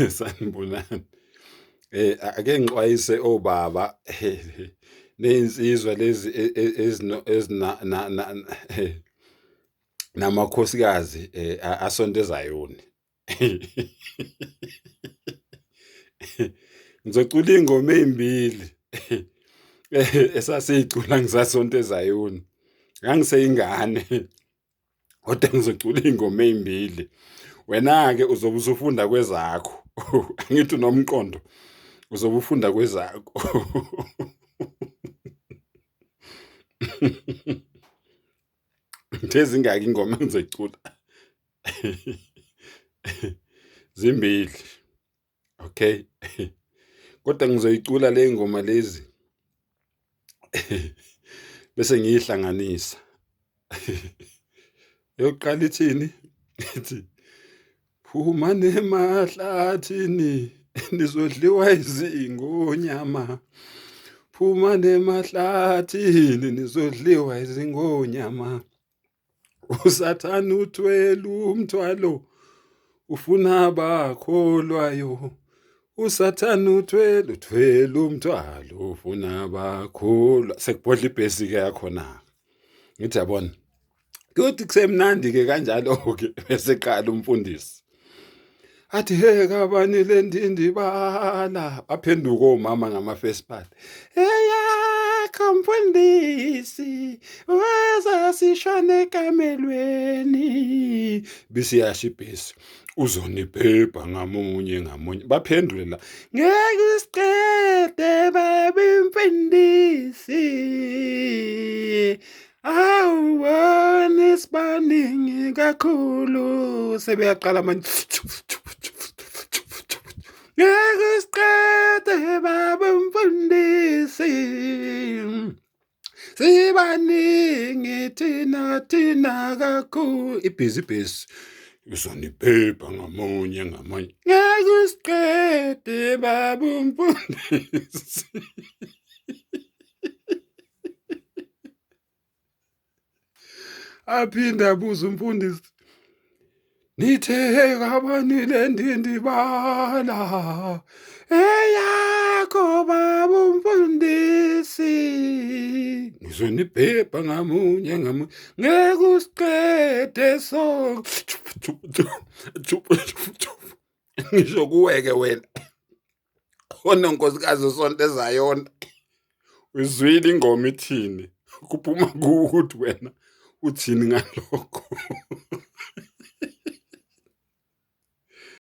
Sanibonani. Ake ngixwayise obaba ney'nsizwa lezi ezina namakhosikazi asonta eZayoni. Ngizocula iy'ngoma ey'mbili esasiy'cula ngisasonta eZayoni. Ngangiseyingane. Kodwa ngizocula iy'ngoma ey'mbili. Wena-ke uzobe usufunda kwezakho. Angithi unomqondo, uzobe ufunda kwezakho. Ngithe zingaki ingoma engizoyicula? Zimbili. Okay. Kodwa ngizoyicula le ngoma lezi bese ngiyihlanganisa. Yokuqala ithini? Ithi phuma nemahlathini nizodliwa izingonyama. Phuma nemahlathini nizodliwa izingonyama. Usathane uthwele umthwalo ufuna abakholwayo. USathane uthwele uthwele umthwalo ufuna abakholwa. Sekubhodla ibhesi-ke yakhona. Ngithi yabona. Kuyothi kusemnandi-ke kanjalo-ke bese qala umfundisi. Athi he kabani le ndindibala baphenduka omama ngama-first part eyakho mfundisi weza sishone ekamelweni bisiyasho ibhesi uzonibhebha ngamunye ngamunye baphendule la ngeke usiqede babi mfundisi Awubona sibaningi kakhulu sebeyaqala manje ngeke siqede baba mfundisi sibaningi thina thina kakhulu ibhizi ibhizi uzonibhebha ngamunye ngamunye ngeke siqede baba umfundisi Aphinde abuze umfundisi nithe kabani le ndindibala eyakho baba umfundisi ngizonibhebha ngamunye ngamunye ngeke usiqede so ngisho kuweke wena ononkosikazi osonto ezayona uzwile ingoma ithini kuphuma kuwe ukuthi wena uthini ngalokho.